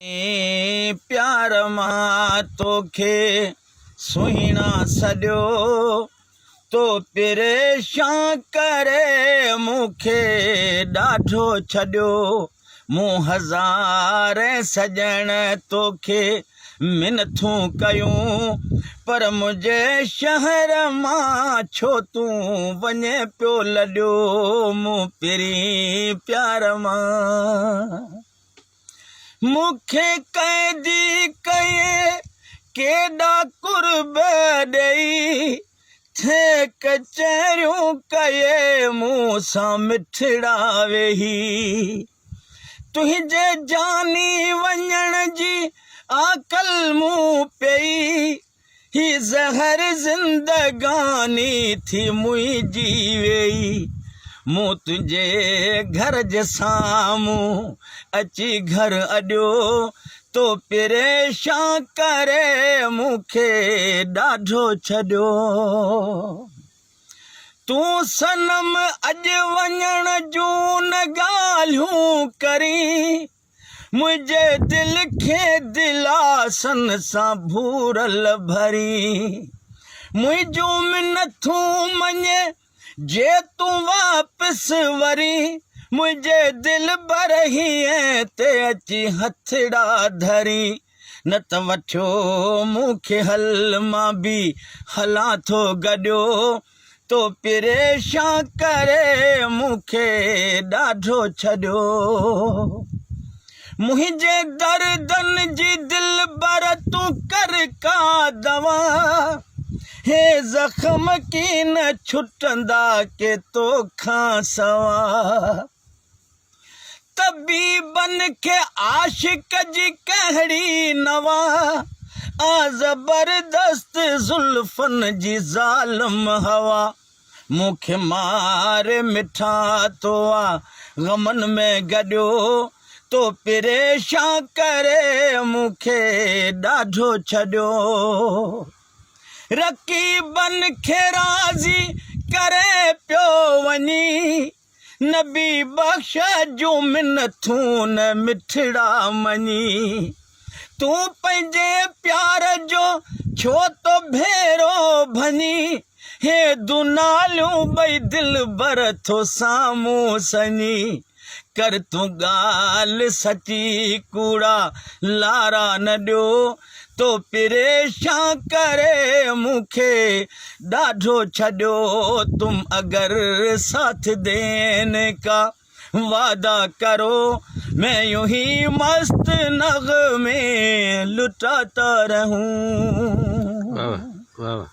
پيار مان توکي سهڻا سڏيو، تو پريشان ڪري مون کي ڏاڍو ڇڏيو. مون هزارين سڄڻ توکي منٿون ڪيون، پر منهنجي شهر مان ڇو تون وڃين پيو لڏيو. مون پرين پيار مان. مون کي قيدي ڪيئي ڪيڏا قرب ڏيئي، ٿي ڪچهريون ڪيئي مون سان مٺڙا ويهي. تنهنجي جاني وڃڻ جي عقل مون پيئي، هي زهر زندگاني ٿي منهنجي ويئي. مون تنهنجي گهر جي سامهون اچي گهر اڏيو، تو پريشان ڪري مون کي ڏاڍو ڇڏيو. تون صنم اڄ وڃڻ جون ڳالهيون ڪرين، منهنجي دل کي دلاسن سان ڀورل ڀرين، منهنجون منٿون مڃي جي تون واپس ورين، منهنجي دلبر هينئين تي اچي هٿڙا ڌرين، نه ته وٺيو مون کي هل مان به هلان ٿو گڏيو، تو پريشان ڪري مون کي ڏاڍو ڇڏيو. منهنجي دردن جي دلبر تون ڪر ڪا دوا، هي زخم ڪين ڇٽندا ڪي توکان سوا. طبيبن کي عاشق جي ڪهڙي نوا، آ زبردست زلفن جي ظالم هوا. مون کي ماري مٺا تو آ غمن ۾ گڏيو، تو پريشان ڪري مون کي ڏاڍو ڇڏيو. رقيبن کي راضي ڪري پيو وڃين، نبي بخش جون منٿون نه مٺڙا مڃي، تون پنهنجي پيار جو ڇو ٿو ڀيرو ڀڃي، هي دوناليون ٻئي دلبر ٿو سامهون سڃي، ڪر تون ڳالهه سچي ڪوڙا لارا نه ڏيو، تو پريشان ڪري مون کي ڏاڍو ڇڏيو، تم اگر ساٿ ديني ڪا وعده ڪرو، مين يون هي مست نغمي لٽاتا رهون. واھ واھ واھ.